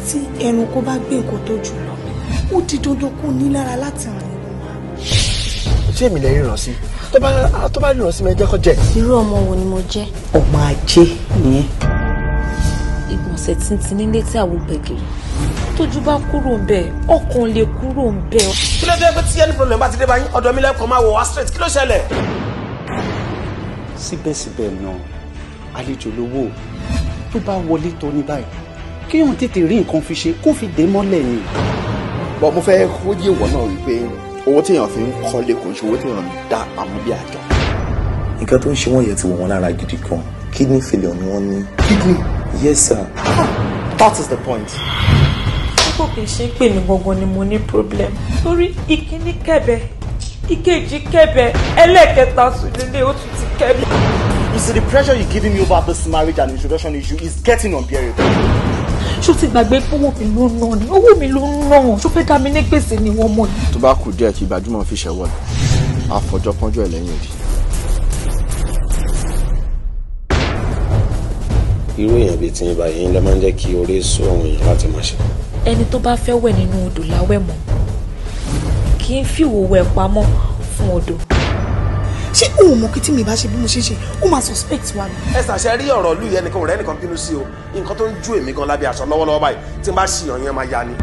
Tí ẹranko bá gbé nǹkan tó jù lọ, ó di dandan kó ní lára láti rìn ìwọ̀n wa. Ṣé èmi lè ríran sí? Tó bá ríran sí mi, ẹ jẹ́ kó jẹ́. Irú ọmọ wo ni mo jẹ́? Ọmọ ajé nìyẹn. Ìgbọ̀nsẹ̀ tuntun nílé tí àwọn gbẹ̀gìrì. Tójú bá kúrò ń bẹ̀, ọkàn lè kúrò ń bẹ̀. Kí ló dé pé tí any problem bá ti dé bá yín, ọ̀dọ̀ mi lẹ́kọ̀ọ́ máa wọ̀ wá straight, kí ló ṣẹlẹ̀? Síbẹ̀síbẹ̀ náà, àlejò lówó tó bá wọlé tó ní báyìí, kéèyàn tètè rí nǹkan fi ṣe kó fi dé mọ́lẹ̀ ni. Bọ́ mo fẹ́ kó yé ìwọ náà wípé owó téèyàn fi ń kọ́lé kò ń ṣe owó téèyàn ń dá pamọ́ bí àjọ. Nǹkan tó ń ṣe wọ́n yẹn ti wọ̀ wọ́n lára gidi gan. Kidney failure ni wọ́n ní. Kidney? Yes, sir. That is the point. Kò kì í ṣe pé mi gangan ni mo ní problem. Torí ìkíní kẹ̀bẹ̀, ìkejì kẹ̀bẹ̀, ẹlẹ́ẹ̀kẹta sùn nílé ó tún ti kẹ̀bẹ̀. You see, the pressure you're giving me over this marriage and introduction issue is getting unbearable. Ṣó ti gbàgbé pé owó mi ló ń ná ni? Owó mi ló ń ná. Ṣó fẹ́ dá mi ní gbèsè ni wọ́n mọ̀ ni? Tó bá kù díẹ̀ kí gbajúmọ̀ fi ṣẹ̀wọ̀ ni, àfọ̀jọ́ pọ́njú ẹ̀ lẹ́yìn òdì. Irú èèyàn bíi tiyín báyìí ló máa ń jẹ́ kí orí sú àwọn èèyàn láti máa ṣe. Ẹni tó bá fẹ́ wẹ̀ nínú odò láwẹ̀ mọ́, kì í fìwò wẹ̀ pamọ́ fún odò. Ṣé o mọ̀ kí tí mi bá ṣe bí mo ṣe ṣe, ó máa suspect wa ni? Ẹ ṣàṣẹ rí ọ̀rọ̀ ìlú yẹn nìkan ò rẹ́ nìkan bínú sí o. Nǹkan tó ń ju èmi gan lábẹ́ aṣọ lọ́wọ́lọ́wọ́ báyìí, tí n bá ṣìyàn yẹn máa ya ni.